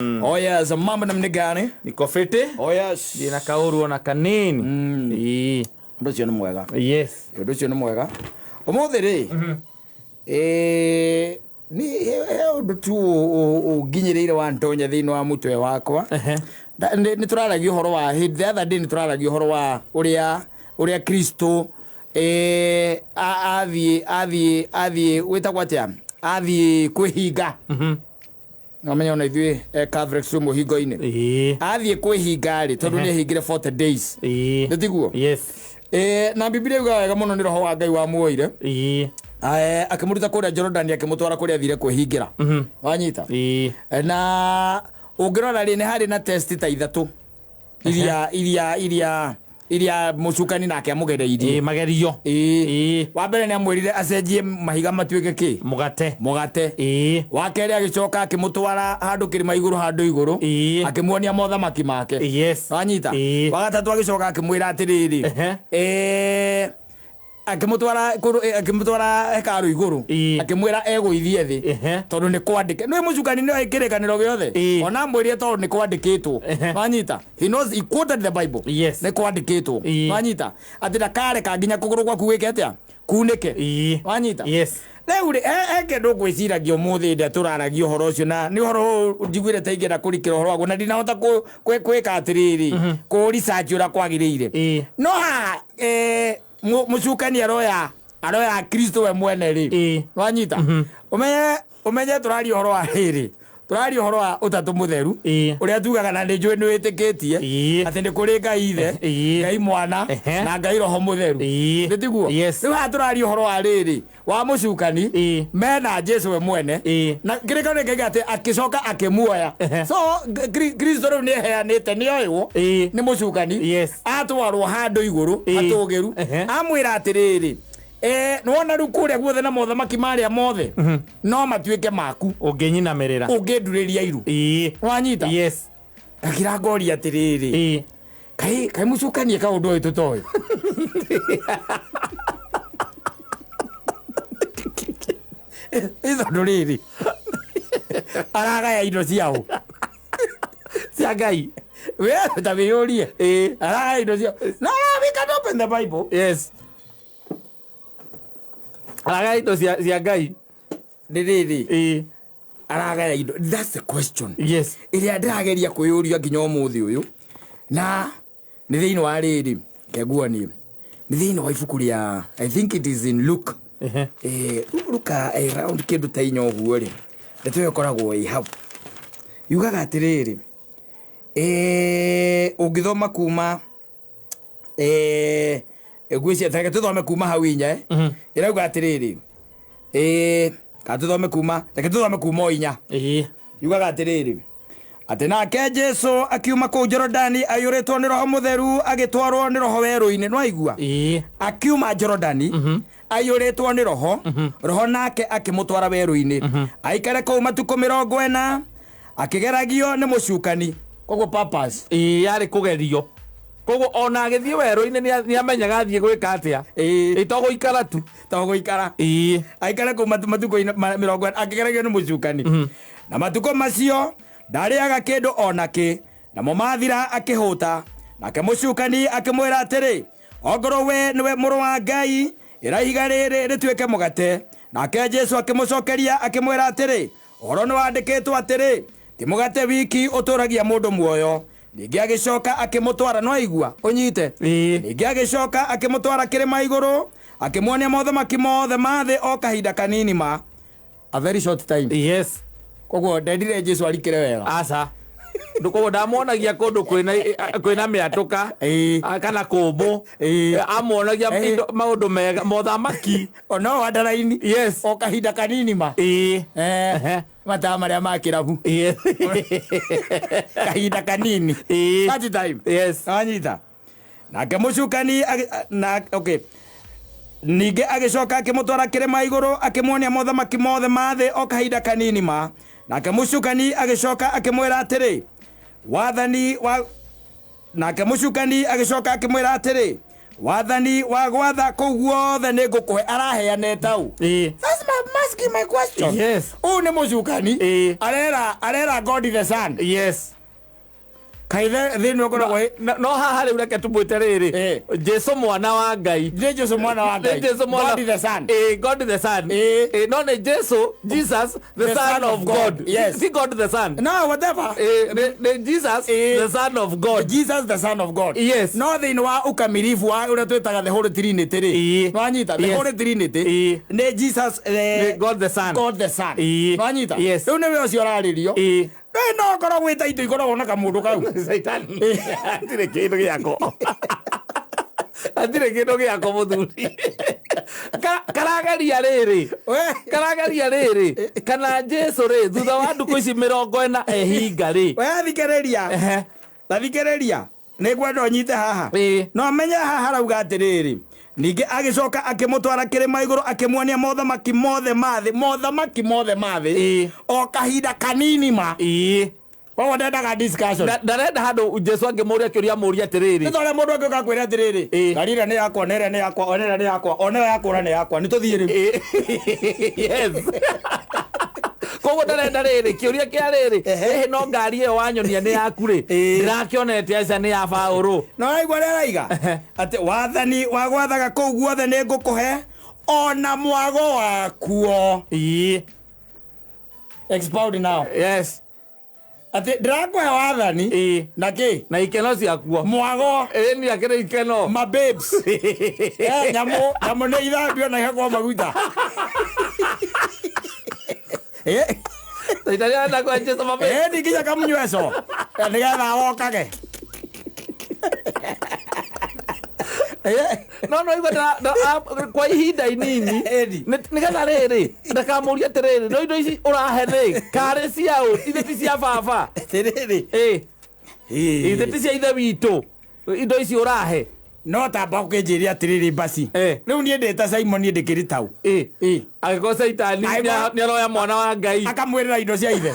Oh yes, mambo namna gani? Niko fiti. Oh yes. Ndina kauru ona kanini. Ĩĩ. Ũndũ ũcio nĩ mwega. Yes. Ũndũ ũcio nĩ mwega. Ũmũthĩ rĩ, nĩ he ũndũ tu ũnginyĩrĩire wantonya thĩinĩ wa mũtwe wakwa. Nĩ tũraragia ũhoro wa the other day, nĩ tũraragia ũhoro wa ũrĩa Kristo athiĩ wĩtagwo atĩa, athiĩ kwĩhinga. Nomenya ona ithuĩ Catholics twĩ mũhingo-inĩ. Athiĩ kwĩhinga rĩ, tondũ nĩ ehingire 40 days. Nĩ tiguo? Yes. Na Biblia yugaga wega mũno nĩ roho wa Ngai wamuoire. Akĩmũruta kũrĩa Jorodani, akĩmũtwara kũrĩa athire kwĩhingĩra. Wanyita? Na ũngĩrora rĩ, nĩ harĩ na test ta ithatũ iria mũcukani nake amũgereirie. Ĩĩ, magerio. Wa mbere nĩ amwĩrire acenjie mahiga matuĩke kĩ? Mũgate. Mũgate. Wa kerĩ agĩcoka akĩmũtwara handũ kĩrĩma igũrũ, handũ igũrũ. Akĩmuonia mothamaki make. Yes. Wanyita? Wa gatatũ agĩcoka akĩmwĩra atĩrĩrĩ, akĩmũtwara kũndũ, akĩmũtwara hekarũ igũrũ. Akĩmwĩra egũithie thĩ. Tondũ nĩ kwandĩke. Nĩ mũcukani nĩ kĩrĩkanĩro gĩothe. Ona amwĩrire tondũ nĩ kwandĩkĩtwo. Wanyita? He knows, he quoted the Bible. Yes. Nĩ kwandĩkĩtwo. Wanyita? Atĩ ndakareka nginya kũgũrũ gwaku gwĩke atĩa? Kunĩke. Wanyita? Yes. Rĩu rĩ, he kĩndũ ngwĩciragia ũmũthĩ hĩndĩ ĩrĩa tũraragia ũhoro ũcio, na nĩ ũhoro ũyũ njiguĩre ta ingĩenda kũrikĩra ũhoro waguo, na ndinahota gwĩka atĩrĩrĩ, kũ research ũrĩa kwagĩrĩire. No haha, mũcukani aroya Kristo we mwene rĩ. Wanyita? Ũmenye tũraria ũhoro wa rĩrĩ, tũraria ũhoro wa ũtatũ mũtheru, ũrĩa tugaga, na nĩ njũĩ nĩ wĩtĩkĩtie atĩ nĩ kũrĩ Ngai Ithe, Ngai Mwana, na Ngai Roho Mũtheru. Nĩ tiguo? Yes. Rĩu haha tũraria ũhoro wa rĩrĩ, wa mũcukani mena Jesu we mwene, na kĩrĩkanĩro gĩkauga atĩ akĩcoka akĩmuoya. So Kristo rĩu nĩ eheanĩte, nĩ oĩwo nĩ mũcukani. Yes. Atwarwo handũ igũrũ hatũgĩru, amwĩra atĩrĩrĩ, nĩwona rĩu kũrĩa guothe na mothamaki marĩa mothe no matuĩke maku Ũngĩnyinamĩrĩra. Ũngĩndurĩria iru. Wanyita? Yes. Ngakira ngoria atĩrĩrĩ, kaĩ mũcukani eka ũndũ ũyũ tũtoĩ? Ĩ tondũ rĩrĩ, aragaya indo ciao. Cia Ngai. We ta wĩyũrie, aragaya indo ciao. No we can open the Bible. Yes. Aragaya indo cia Ngai. Nĩ rĩrĩ, aragaya indo, that's the question Yes. ĩrĩa ndĩrageria kwĩyũria nginya ũmũthĩ ũyũ. Na nĩ thĩinĩ wa rĩrĩ, kenguonie, nĩ thĩinĩ wa ibuku rĩa, I think it is in Luke. Luka round kĩndũ ta 4 ũguo rĩ, ndeto ĩyo ĩkoragwo ĩ hau, yugaga atĩrĩrĩ, ũngĩthoma kuma ngwĩciria reke tũthome kuma hau 4, ĩrauga atĩrĩrĩ, kana tũthome kuma, reke tũthome kuma o 4. Yugaga atĩrĩrĩ, atĩ nake Jesu akiuma kũu Jorodani aiyũrĩtwo nĩ Roho Mũtheru, agĩtwarwo nĩ Roho werũ-inĩ. No aigua? Akiuma Jorodani aiyũrĩtwo nĩ Roho, Roho nake akĩmũtwara werũ-inĩ aikare kũu matukũ 40 akĩgeragio nĩ mũcukani. Koguo purpose Ĩĩ, yarĩ kũgerio. Koguo ona agĩthiĩ werũ-inĩ nĩ amenyaga athiĩ gwĩka atĩa. Ĩ to gũikara tu. To gũikara. Aikare kũu matukũ 40 akĩgeragio nĩ mũcukani. Na matukũ macio ndarĩaga kĩndũ ona kĩ, namo mathira akĩhũta. Nake mũcukani akĩmwĩra atĩrĩ, ongorwo we nĩwe mũrũ wa Ngai, ĩra ihiga rĩrĩ rĩtuĩke mũgate. Nake Jesu akĩmũcokeria akĩmwĩra atĩrĩ, ũhoro nĩ wandĩkĩtwo atĩrĩ, ti mũgate wiki ũtũragia mũndũ muoyo. Ningĩ agĩcoka akĩmũtwara, no aigua ũnyite. Ningĩ agĩcoka akĩmũtwara kĩrĩma igũrũ, akĩmuonia mothamaki mothe ma thĩ o kahinda kanini ma, a very short time. Yes. Koguo ndendire Jesu arikĩre wega. Aca. Koguo ndamuonagia kũndũ kwĩna mĩatũka kana kũmbũ. Amuonagia indo, maũndũ mega, mothamaki. Ona wandaraini. Yes. O kahinda kanini ma. Mataa marĩa ma kĩrabu. Kahinda kanini. That time. Yes. Wanyita? Nake mũcukani na okay. Ningĩ agĩcoka akĩmũtwara kĩrĩma igũrũ, akĩmuonia mothamaki mothe ma thĩ o kahinda kanini ma. Nake mũcukani agĩcoka akĩmwĩra atĩrĩ, wathani wa, nake mũcukani agĩcoka akĩmwĩra atĩrĩ, Wathani wa gwatha kũu guothe nĩ ngũkũhe araheana tau. That's my asking my question. Yes. Ũyũ nĩ mũcukani. Arera God the Son. Yes. Kaithe thĩinĩ ũkoragwo No haha rĩu reke tũmwĩte rĩrĩ. Jesu mwana wa Ngai. Nĩ Jesu mwana wa Ngai. Nĩ Jesu mwana. God the Son. God the Son. No nĩ Jesu, Jesus the Son of God. Yes. Si God the Son. No, whatever. Nĩ Jesus the Son of God. Jesus the Son of God. Yes. No thĩinĩ wa ukamilifu wa ũrĩa twĩtaga the Holy Trinity rĩ. Nwanyita the Holy Trinity. Nĩ Jesus the Nĩ God the Son. God the Son. Nwanyita. Yes. Rĩu nĩwe ũcio ũrarĩrio. Rĩu no ũkorwo gwĩta indo ikoragwo na kamũndũ kau. Caitani. Hatirĩ kĩndũ gĩako. Hatirĩ kĩndũ gĩako mũthuri. Karageria rĩrĩ. Karageria rĩrĩ. Kana Jesu rĩ thutha wa ndukũ ici 40 ehinga rĩ. We thikĩrĩria. Ta thikĩrĩria. Nĩ ngwenda ũnyite haha. No menye haha harauga atĩrĩrĩ. Ningĩ agĩcoka akĩmũtwara kĩrĩma igũrũ akĩmuonia mothamaki mothe ma thĩ, mothamaki mothe ma thĩ o kahinda kanini ma. Koguo ndendaga discussion. Ndarenda handũ Jesu angĩmũria kĩũria amũrie atĩrĩrĩ. Nĩ ta ũrĩa mũndũ angĩũka akwĩre atĩrĩrĩ, ngari ĩrĩa nĩ yakwa, na ĩrĩa nĩ yakwa, ona ĩrĩa nĩ yakwa, ona ĩyo yakũra nĩ yakwa, nĩ tũthiĩ rĩu. Yes. Koguo ndarenda rĩrĩ kĩũria kĩa rĩrĩ, ĩhĩ no ngari ĩyo wanyonia nĩ yaku rĩ, ndĩrakĩonete aca nĩ ya Baũrũ. No ũraigua ũrĩa araiga? Atĩ wathani wa gwathaga kũu guothe nĩ ngũkũhe ona mwago wakuo. Expound now. Yes. Atĩ ndĩrakũhe wathani na kĩ? Na ikeno ciakuo. Mwago. Nĩ akĩrĩ ikeno. Ma babes. Nyamũ nĩ ithambio na ihakwo maguta. Caitani arenda kũhe Jesu ma babes. Nĩ nginya kamunyweco. Nĩgetha wokage. No igua kwa ihinda inini. Nĩgetha rĩrĩ ndakamũrie atĩrĩrĩ, no indo ici ũrahe rĩ karĩ ciaũ, ithe ti cia baba. Atĩrĩrĩ. Ithe ti cia ithe witũ, indo ici ũrahe. No tamba ũkĩnjĩre atĩrĩrĩ basi. Rĩu niĩ ndĩ ta Simon, niĩ ndĩkĩrĩ tau. Angĩkorwo Caitani nĩaroya mwana wa Ngai. Akamwĩrĩra indo cia ithe.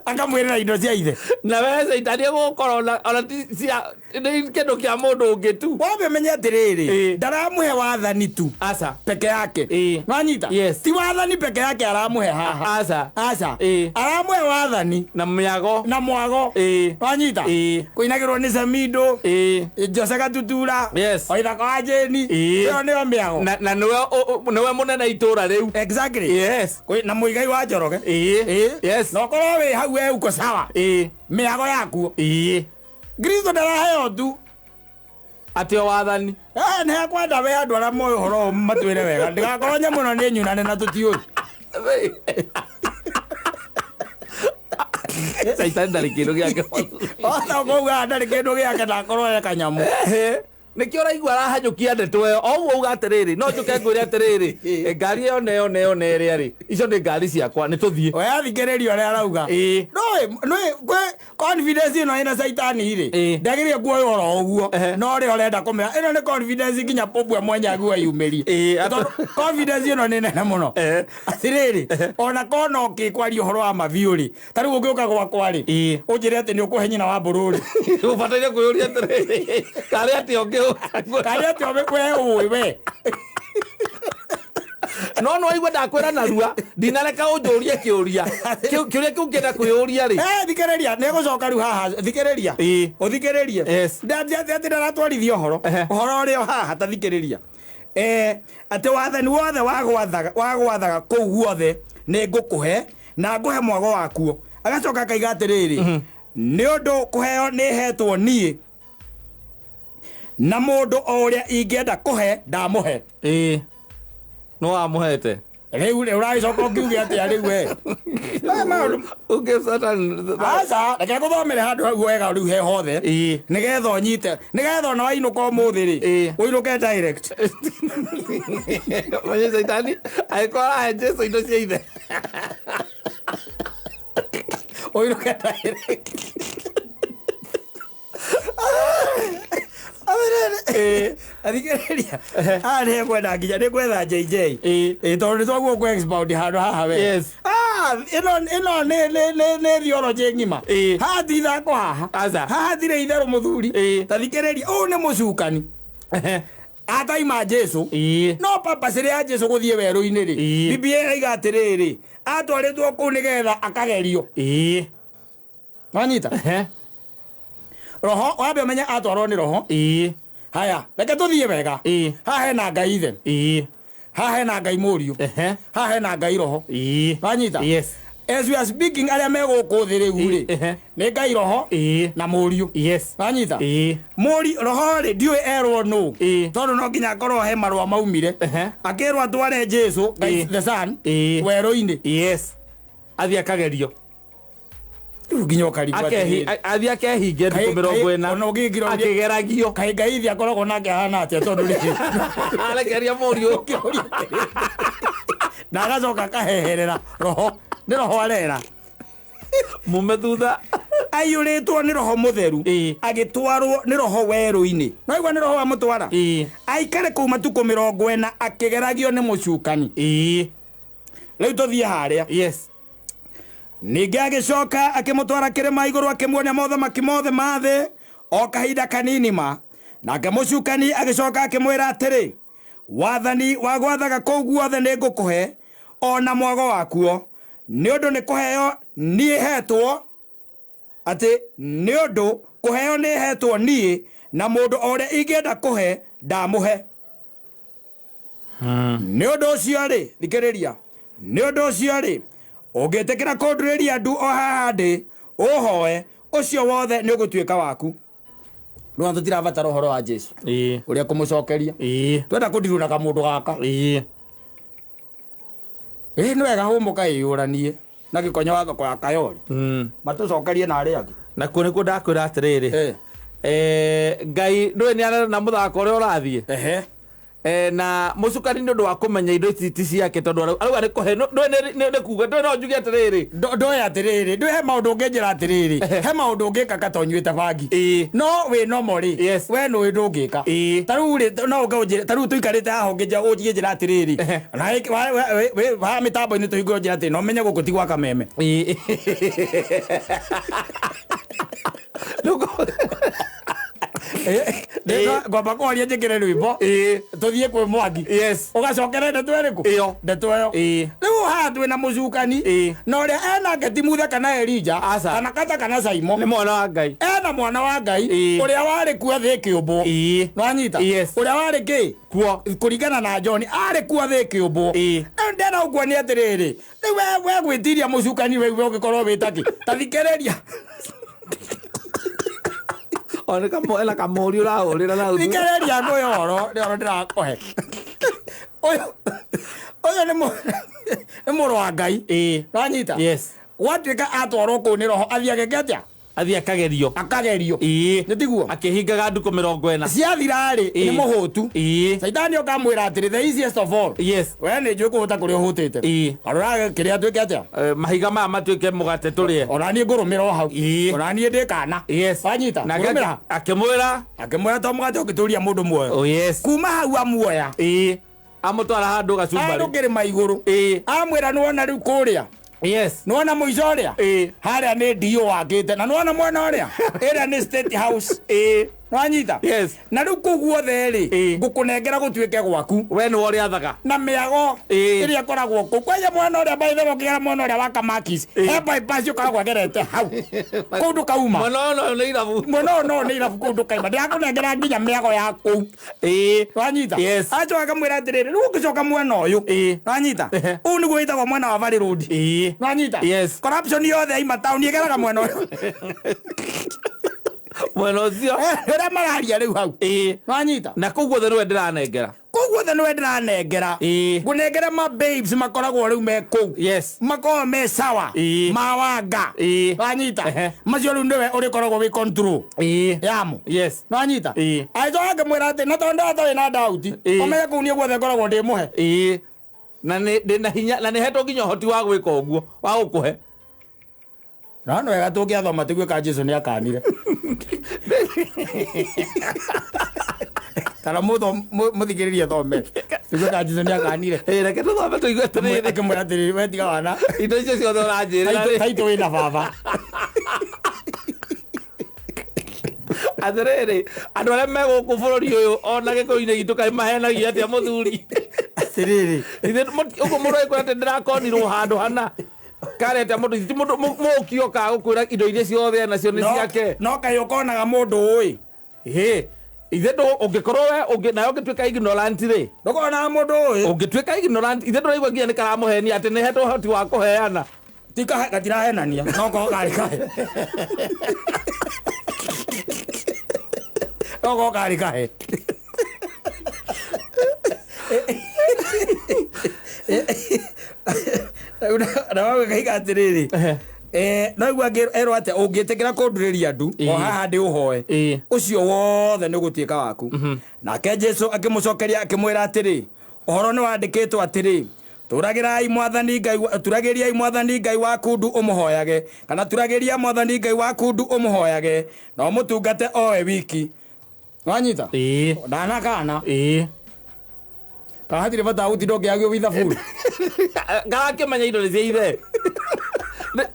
Akamwĩrĩra indo cia ithe. Na we Caitani egũkorwo ona ti cia nĩ kĩndũ kĩa mũndũ ũngĩ tu. Wambe menye atĩrĩrĩ, ndaramũhe wathani tu. Aca. Peke yake. Nwanyita? Yes. Ti wathani peke yake aramũhe haha. Aca. Aca. Aramũhe wathani. Na mĩago. Na mwago. Nwanyita? Kũinagĩrwo nĩ Samido. Jose Gatutura. Yes. Oithaka wa Jane. Ĩyo nĩyo mĩago. Na nĩwe mũnene itũra rĩu. Exactly. Yes. Na Mũigai wa Njoroge. Yes. Na ũkorwo wĩ hau we uko sawa. Mĩago yakuo. Kristo ndaraheo tu. Atĩ o wathani. Nĩ kwenda we andũ arĩa moĩ ũhoro ũyũ matwĩre wega. Ndĩgakorwo nyamũ ĩno nĩ nyunane na tũtiũĩ. Caitani ndarĩ kĩndũ gĩake. Ona ũkauga ndarĩ kĩndũ gĩake na akorwo e kanyamũ. Nĩkĩo ũraigua arahanyũkia ndeto ĩyo. O ũguo uga atĩrĩrĩ, no njũke ngwĩre atĩrĩrĩ, ngari ĩyo na ĩyo na ĩyo na ĩrĩa rĩ, icio nĩ ngari ciakwa, nĩ tũthiĩ. We athikĩrĩria ũrĩa arauga. Nũĩ kwĩ confidence ĩno ĩna Caitani rĩ, ndagĩrĩire kuoya oro ũguo, no ũrĩa ũrenda kũmenya, ĩno nĩ confidence nginya Pope mwenye ague yumĩrie. Tondũ confidence ĩno nĩ nene mũno. Atĩrĩrĩ, ona kona ũkĩkwaria ũhoro wa mabiũ rĩ, ta rĩu ũngĩũka gwakwa rĩ, ũnjĩre atĩ nĩ ũkũhe nyina wa mbũrũ rĩ. Ũbataire kwĩyũria atĩrĩrĩ, karĩ atĩa ũngĩ Karĩ atĩa we ũĩ we? No no igua ndakwĩra narua, ndinareka ũnjũrie kĩũria. Kĩũria kĩu ũngĩenda kwĩyũria rĩ. Thikĩrĩria, nĩ ngũcoka rĩu haha, thikĩrĩria. Ũthikĩrĩrie. Atĩ ndaratwarithia ũhoro. Ũhoro ũrĩ o haha, ta thikĩrĩria. Atĩ wathani wothe wa gwathaga kũu guothe nĩ ngũkũhe na ngũhe mwago wakuo. Agacoka akaiga atĩrĩrĩ, nĩ ũndũ kũheo nĩ hetwo niĩ, na mũndũ o ũrĩa ingĩenda kũhe ndamũhe. No wamũhete. Rĩu rĩ, ũragĩcoka ũkiuge atĩa rĩu we? Ũngĩ Satan. Aca, reke ngũthomere handũ hau wega rĩu he hothe. Nĩgetha ũnyite, nĩgetha ona wainũka ũmũthĩ rĩ, ũinũke direct. Mwenye Caitani angĩkorwo arahe Jesu indo cia ithe. Ũinũke direct. Athikĩrĩria. Haha nĩ kwenda nginya nĩ gwetha JJ. Tondũ nĩ twaguo kũ expound handũ haha we. Haha ĩno ĩno nĩ nĩ nĩ nĩ theology ng'ima. Ĩĩ. Haha ti ithako haha. Aca. Haha tirĩ itherũ mũthuri. Ĩĩ. Ta thikĩrĩria, ũyũ nĩ mũcukani. Ataima Jesu. Ĩĩ. No purpose ĩrĩa ya Jesu gũthiĩ werũ-inĩ rĩ. Ĩĩ. Biblia ĩraiga atĩrĩrĩ, atwarĩtwo kũu nĩgetha akagerio. Ĩĩ. Wanyita? Ehe. Roho, wambe ũmenye atwarwo nĩ roho. Ĩĩ. Haya, reke tũthiĩ wega. Ĩĩ. Haha hena Ngai ithe. Ĩĩ. Haha hena Ngai mũriũ. Ehe. Haha hena Ngai roho. Ĩĩ. Wanyita? Yes. As we are speaking arĩa me gũkũ thĩ rĩu rĩ, Ehe. nĩ Ngai roho Ĩĩ. na mũriũ. Yes. Wanyita? Ĩĩ. Mũri roho rĩ ndiũĩ erwo nũ. Ĩĩ. Tondũ no nginya akorwo he marũa maumire. Ehe. Akĩrwo atware Jesu, Ngai Ĩĩ. the Son, Ĩĩ. werũ-inĩ. Yes. Athiĩ akagerio. Rĩu nginya ũkarigwo Akehi atĩrĩrĩ. athiĩ akehinge Kaĩ- thikũ mĩrongo kaĩ- ĩna. ona ũngĩkira ũrĩa- Akĩgeragio. Kaĩ Ngai ithe akoragwo nake ahana atĩa tondũ rĩ Arekeria mũriũ. ũkĩũria atĩrĩrĩ. Na agacoka akaheherera roho. Nĩ roho arera. Mume thutha. Aiyũrĩtwo nĩ roho mũtheru. Ĩĩ. Agĩtwarwo nĩ roho werũ-inĩ. No igua nĩ roho wamũtwara. Ĩĩ. Aikare kũu matukũ 40 akĩgeragio nĩ mũcukani. Ĩĩ. Rĩu tũthiĩ harĩa. Yes. Ningĩ agĩcoka akĩmũtwara kĩrĩma igũrũ akĩmuonia mothamaki mothe ma thĩ o kahinda kanini ma. Nake mũcukani agĩcoka akĩmwĩra atĩrĩ, wathani wa gwathaga kũu guothe nĩ ngũkũhe o na mwago wakuo, nĩ ũndũ nĩ kũheo niĩ hetwo, atĩ nĩ ũndũ kũheo nĩ hetwo niĩ, na mũndũ o ũrĩa ingĩenda kũhe ndamũhe. Nĩ ũndũ ũcio rĩ, thikĩrĩria, nĩ ũndũ ũcio rĩ, ũngĩtĩkĩra kũndurĩria ndu o haha ndĩ, ũhoe, ũcio wothe nĩ ũgũtuĩka waku. Rĩu tũtirabatara ũhoro wa Jesu Ĩĩ. ũrĩa kũmũcokeria. Ĩĩ. Twenda kũndiruna kamũndũ gaka. Ĩĩ. Ĩĩ nĩ wega hũmũka ĩyũranie na gĩkonyo wa thoko ya Kayole. Matũcokerie na arĩa angĩ. Nakuo nĩkuo ndakwĩra atĩrĩrĩ. Eh. Ngai ndũĩ nĩ arera na mũthako ũrĩa ũrathiĩ. Ehe. Na mũcukani nĩ ũndũ wa kũmenya indo ici ti ciake tondũ arauga nĩ kũhe ndũĩ nĩ kuga ndũĩ no njuge atĩrĩrĩ. Ndoĩ atĩrĩrĩ, ndũĩ he maũndũ ũngĩnjĩra atĩrĩrĩ, he maũndũ ũngĩka ka tonyuĩte bangi. Ĩĩ. No wĩ nomo rĩ, Yes. we nũĩ ndũngĩka. Ĩĩ. Ta rĩu rĩ, no ũke ũnjĩre, ta rĩu tũikarĩte haha ũngĩnjĩra atĩrĩrĩ, Ehe. na haha mĩtambo-inĩ tũhingũre ũnjĩre atĩrĩ, no menye gũkũ ti gwa kameme. Ĩĩ. Ngwamba kwaria njĩkĩre rwĩmbo. Ĩĩ. Tũthiĩ kwĩ Mwangi. Yes. Ũgacokera ndeto ĩrĩkũ? Ĩyo. Ndeto ĩyo. Ĩĩ. Rĩu haha twĩna mũcukani. Ĩĩ. Na ũrĩa enake ti Muthe kana Elija. Aca. Kana Kata kana Saimo. Nĩ mwana wa Ngai. Ena mwana wa Ngai. Ĩĩ. Ũrĩa warĩ kuo thĩ ĩkĩũmbwo. Ĩĩ. Nĩwanyita? Yes. Ũrĩa warĩ kĩ? Kuo. Kũringana na John, arĩ kuo thĩ ĩkĩũmbwo. Ĩĩ. Rĩu ndĩrenda gũkuonia atĩrĩrĩ, rĩu we gwĩtiria mũcukani we ũngĩkorwo wĩta kĩ? Ta thikĩrĩria. Ona ena kamũri ũrahũrĩra na Thikĩrĩria ngũhe ũhoro, nĩ ũhoro ndĩrakũhe. Ũyũ ũyũ nĩ nĩ mũrũ wa Ngai. Ĩĩ. Nĩwanyita? Yes. Gwatuĩka atwarwo kũu nĩ roho athiĩ ageke atĩa? Athiĩ akagerio. Akagerio. Ĩĩ. Nĩ tiguo? Akĩhingaga ndukũ 40. Ciathira rĩ, nĩ Ĩĩ. mũhũtu. Ĩĩ. Caitani oka amwĩra atĩrĩ, the easiest of all. Yes. We nĩ njũĩ kũhũta kũrĩa ũhũtĩte. Ĩĩ. Arora kĩrĩa atuĩke atĩa? Mahiga maya matuĩke mũgate tũrĩe. Ona niĩ ngũrũmĩra o hau. Ĩĩ. Ona niĩ ndĩ kana. Yes. Wanyita? Nake Ngũrũmĩra. akĩmwĩra. Akĩmwĩra to mũgate ũngĩtũria mũndũ muoyo. Oh yes. Kuma hau amuoya. Ĩĩ. Amũtwara handũ gacumbarĩ. Handũ kĩrĩma igũrũ. Ĩĩ. Amwĩra nĩwona rĩu kũrĩa. Yes. Nĩwona mũico ũrĩa? Ĩĩ. Harĩa nĩ DO wakĩte. Na nĩwona mwena ũrĩa? Ĩrĩa nĩ State House. Ĩĩ. Nĩwanyita? Yes. Na rĩu kũu guothe rĩ, Ĩĩ. ngũkũnengera gũtuĩke gwaku. We nĩwe ũrĩathaga. Na mĩago Ĩĩ. ĩrĩa ĩkoragwo kũu. Kwanja mwena ũrĩa by the way ũkĩgera mwena ũrĩa wa Kamakis, Ĩĩ. he bypass ũkoragwo agerete hau. Kũu ndũkauma. Mwena ũyũ no nĩ irabu. Mwena ũyũ no nĩ irabu kũu ndũkaima. Ndĩrakũnengera nginya mĩago ya kũu. Ĩĩ. Nĩwanyita? Yes. Acoka akamwĩra atĩrĩrĩ, rĩu ũngĩcoka mwena ũyũ. Ĩĩ. Nĩwanyita? Ehe. Ũyũ nĩguo wĩtagwo mwena wa Valley Road. Ĩĩ. Nĩwanyita? Yes. Corruption yothe yaima taũni ĩgeraga mwena ũyũ. Mwena ũcio. Ũrĩa mararia rĩu hau. Ĩĩ. Nĩwanyita? Na kũu guothe nĩwe ndĩranengera. Kũu guothe nĩwe ndĩranengera. Ĩĩ. Ngũnengere ma babes makoragwo rĩu me kũu. Yes. Makoragwo me sawa. Ĩĩ. Mawanga. Ĩĩ. Nĩwanyita? Ehe. Macio rĩu nĩwe ũrĩkoragwo wĩ control. Ĩĩ. Yamo. Yes. Nĩwanyita? Ĩĩ. Agĩcoka akĩmwĩra atĩ na tondũ atarĩ na doubt, Ĩĩ. ũmenye kũu niĩ guothe ngoragwo ndĩmũhe. Ĩĩ. Na nĩ ndĩna hinya na nĩhetwo nginya ũhoti wa gwĩka ũguo wa gũkũhe. No nĩ wega tũngĩathoma tũigue ka Jesu nĩ akanire. Kana mũthikĩrĩrie thome. Tuge ka Jesu nĩakanire. Ĩ, reke tũthome tũigue atĩrĩrĩ. Akĩmwĩra atĩrĩrĩ, we tiga wana. Indo icio ciothe ũranjĩrĩra rĩ. Taitũ wĩna baba. Atĩrĩrĩ, andũ arĩa me gũkũ bũrũri ũyũ ona gĩkũyũ-inĩ gitũ kaĩ mahenagia atĩa mũthuri? Atĩrĩrĩ. Ithe ũguo mũndũ agĩkwĩra atĩ ndĩrakonirwo handũ hana karete mũndũ ti mũndũ mũũki okaga gũkwĩra indo iria ciothe enacio nĩ ciake. No kaĩ ũkonaga mũndũ ũĩ. Ĩ, ithe ndũ ũngĩkorwo we ũngĩ nawe ũngĩtuĩka ignorant rĩ, Ndũkonaga mũndũ ũĩ. Ũngĩtuĩka ignorant ithe ndũraigua nginya nĩ karamũhenia atĩ nĩ hetwo ũhoti wa kũheana. Ti gatirahenania. No korwo karĩ kahe. No korwo karĩ kahe. Na wagĩkaiga atĩrĩrĩ. No igua erwo atĩa ũngĩtĩkĩra kũndurĩria ndu o haha ndĩ ũhoe ũcio wothe nĩ ũgũtuĩka waku. Nake Jesu akĩmũcokeria akĩmwĩra atĩrĩ, ũhoro nĩ wandĩkĩtwo atĩrĩ, turagĩrai Mwathani Ngai, turagĩriai Mwathani Ngai waku ndu ũmũhoyage, kana turagĩria Mwathani Ngai waku ndu ũmũhoyage na ũmũtungate owe wiki. Wanyita? Ndanakana. Kana hatirĩ bata wa gũtinda ũkĩagio wĩ thaburi. Karakĩmenya indo nĩ cia ithe.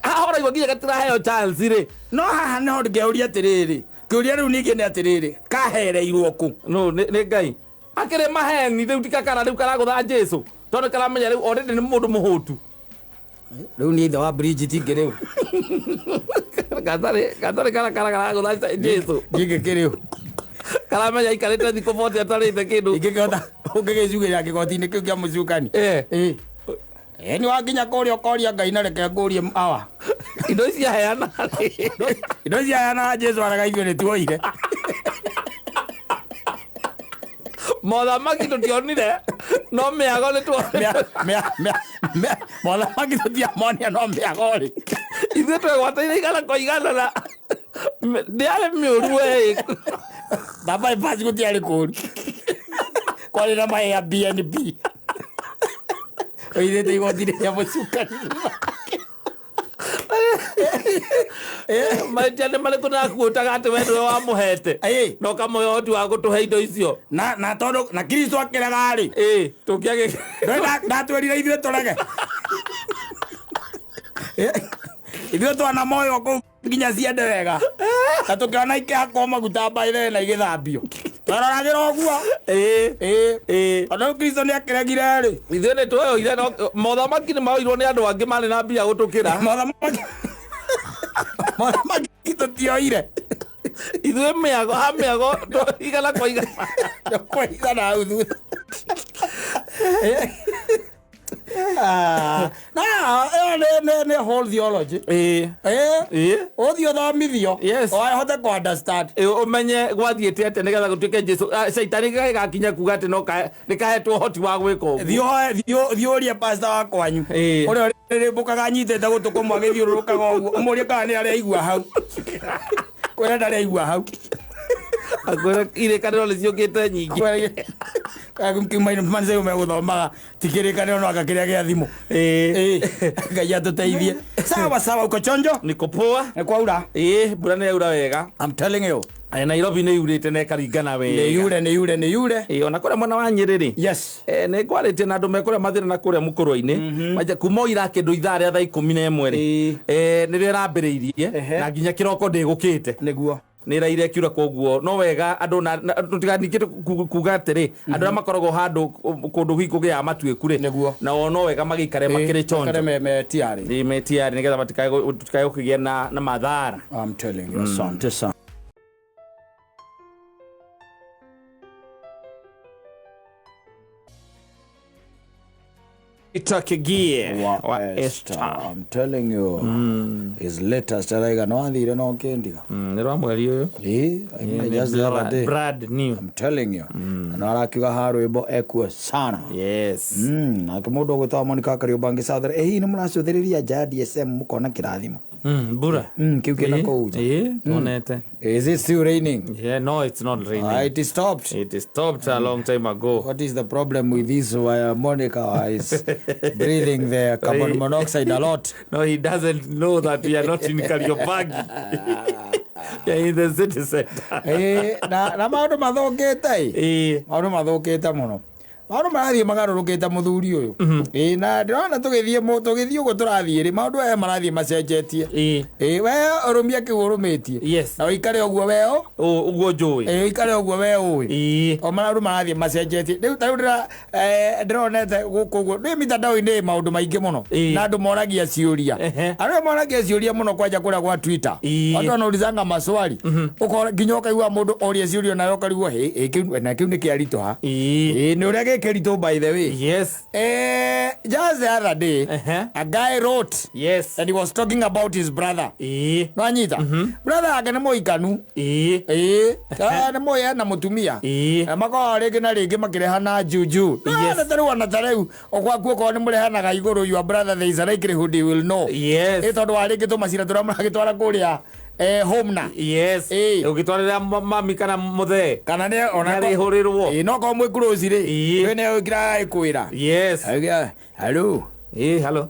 Haha ũraigua nginya gatiraheo chance rĩ. No haha nĩho ngĩũria atĩrĩrĩ, kĩũria rĩu ningĩ nĩ atĩrĩrĩ, kahereirwo kũ? No, nĩ Ngai. Akĩrĩ maheni rĩu ti kakara rĩu karagũtha Jesu. Tondũ karamenya rĩu already nĩ mũndũ mũhũtu. Rĩu nĩ ithe wa Bridget ingĩ rĩu. Gatarĩ karakara karagũtha Jesu. Ngĩngĩ rĩu. Karamenya aikarĩte thikũ 40 atarĩte kĩndũ. Ingĩkĩhota ũngĩgĩcugĩra kĩgoti-inĩ kĩu kĩa mũcukani. Nĩ wakinya kũrĩa ũkoria Ngai na reke ngũrie awa. Indo ici aheana. Indo ici aheana Jesu araga ithuĩ nĩ tuoire. Mothamaki tũtionire no mĩago nĩ tuonire. Mothamaki tũtiamonia no mĩago rĩ. Ithuĩ twegwatĩire igana kwa igana na ndĩarĩ mĩũru we. Na bypass gũtiarĩ kũũru. Kwarĩ na ma Airbnb. Oirĩte igoti rĩa mũcukani. Mahĩtia nĩ marĩkũ ndakuotaga atĩ we nĩwe wamũhete? Na ũkamũhe ũhoti wa gũtũhe indo icio. Na tondũ na Kristo akĩrega rĩ. Tũkĩage. Ndatwĩrire ithuĩ tũrege. Ithuĩ twana moyo kũu nginya ciende wega. Na tũkĩona ikĩhakwo maguta mbaithe na igĩthambio. Twaroragĩra ũguo. Tondũ Kristo nĩ akĩregire rĩ. Ithuĩ nĩ tuoire no mothamaki nĩ maoirwo nĩ andũ angĩ marĩ na mbia gũtũkĩra. Mothamaki tũtioire. Ithuĩ mĩago ha mĩago igana kwa igana. Kwa igana hau thutha. Na ĩyo nĩ whole theology. Ũthiĩ ũthomithio. Yes. Ũhote kũ understand. Ũmenye gwathiĩte atĩa nĩgetha gũtuĩke Jesu. Caitani gĩgakinya kuga atĩ no nĩkahetwo ũhoti wa gwĩka ũguo. Thiĩ ũrie pastor wa kwanyu. Ũrĩa ũrĩrĩmbũkaga anyitĩte gũtũ kũmwe agĩthiũrũrũkaga ũguo. Ũmũrie kana nĩ arĩa aigua hau. Kwĩra ndarĩ aigua hau. Akwĩra irĩkanĩro nĩ ciũkĩte nyingĩ. Manze megũthomaga ti kĩrĩkanĩro no anga kĩrĩa gĩa thimũ. Ngai atũteithie. Sawa sawa, uko chonjo? Niko poa. Nĩ kwaura? Mbura nĩ yaura wega. I'm telling you. Nairobi nĩ yurĩte na ĩkaringana wega. Nĩ yure, nĩ yure, nĩ yure. Ona kũrĩa mwena wa Nyĩrĩ rĩ. Yes. Nĩ ngwarĩtie na andũ me kũrĩa mathĩna na kũrĩa mũkũrwe-inĩ. Manja kuma o ira kĩndũ ithaa rĩa thaa 11 rĩ. Nĩrĩo ĩrambĩrĩirie na nginya kĩroko ndĩgũkĩte. Nĩguo. Nĩ ĩraire ĩkiura koguo no wega andũ na tũtiganingĩ kuga atĩrĩ andũ arĩa makoragwo handũ kũndũ hihi kũgĩaga matuĩku rĩ. Nĩguo. Nao no wega magĩikare makĩrĩ chonjo. Makare me tiarĩ. Ĩ, me tiarĩ nĩgetha matikae gũkĩgĩa na mathara. I'm telling you, asante sana. Itakigie wa Esther. I'm telling you. His latest araiga no athire no kindiga. Nĩ rwa mweri ũyũ. Just the other day. Brand new. I'm telling you. Na arakiuga ha rwĩmbo ekuo sana. Yes. Nake mũndũ ũgwĩtwo Monica Kariũmbangi South. Hihi nĩ mũracũthĩrĩria nja ya DSM mũkona kĩrathimo? Mbura. Kĩu kĩna kũu nja. Tuonete. Is it still raining? Yeah, no, it's not raining. It stopped. It stopped a long time ago. What is the problem with this? Why Monica is breathing the carbon monoxide a lot? No, he doesn't know that we are not in Kariobangi. Yeah, in the city center. Ĩĩ, na maũndũ mathũkĩte ĩ. Maũndũ mathũkĩte mũno, maũndũ marathiĩ magarũrũkĩte, mũthuri ũyũ. Ĩĩ, na ndĩrona tũgĩthiĩ tũgĩthiĩ ũguo tũrathiĩ rĩ, maũndũ aya marathiĩ macenjetie. Ĩĩ, we ũrũmie kĩu ũrũmĩtie na ũikare ũguo we Ũguo njũĩ. Ĩĩ, ũikare ũguo we ũĩ. O maũndũ marathiĩ macenjetie rĩu. Ta rĩu ndĩronete gũkũ ũguo ndĩ mitandao-inĩ maũndũ maingĩ mũno na andũ moragia ciũria. Andũ moragia ciũria mũno kwanja kũrĩa gwa Twitter. Watu wanaulizanga maswali. Ũkora nginya ũkaigua mũndũ oria ciũria nawe ũkarigwo, "Hĩ, ĩ, kĩu na kĩu nĩ kĩaritũha." Ĩĩ, nĩ ũrĩa gĩkĩritũ, by the way. Just the other day, a guy wrote and he was talking about his brother. Nwanyita brother yake nĩ mũikanu. Ĩĩ, nĩ mũĩ ena mũtumia. Na makoragwo rĩngĩ na rĩngĩ makĩrehana juju. Na tarĩu ona tarĩu ogwaku okorwo nĩ mũrehanaga igũrũ your brother, there is a likelihood he will know. Ĩ, tondũ wa rĩngĩ tũmacira tũrĩa mũragĩtwara kũrĩa home na Ũgĩtwarĩra mami kana mũthee. Kana nĩ ona Nĩarĩhũrĩrwo. Ĩ, no korwo mwĩ close rĩ, we nĩ ũkĩra ĩkwĩra. Auga, "Hello." Ĩĩ, hello.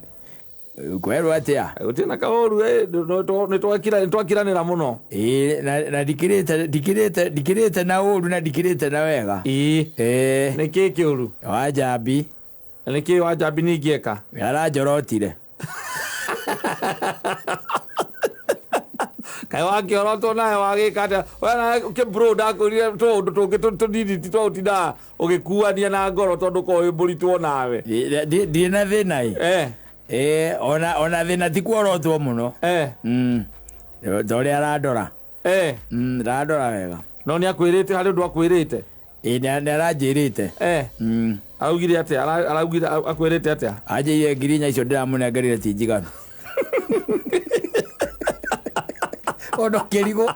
Kwerwo atĩa? Gũtirĩ na kaũru, nĩtwakiranĩra mũno. Ĩ, na ndikĩrĩte na ũru na ndikĩrĩte na wega. Ĩ. Nĩ kĩĩ kĩũru? Wanjambi. Na nĩ kĩĩ Wanjambi ningĩ eka? Aranjorotire. Kaĩ wakĩorotwo nawe wagĩka atĩa we nawe kĩbro? Ndakwĩrire tũũndũ tũngĩ tũnini ti twa ũtindaga ũgĩkuania na ngoro tondũ korwo wĩ mũritũ nawe. Ndirĩ na thĩna ĩ. Ĩ, ona thĩna ti kuorotwo mũno. Ta ũrĩa arandora. Arandora wega. No nĩ akwĩrĩte harĩ ũndũ akwĩrĩte? Ĩ, nĩ aranjĩrĩte. Araugire atĩa? Araugire akwĩrĩte atĩa? Anjĩire 4,000 icio ndĩramũnengerire ti njiganu. Ona ũkĩrigwo.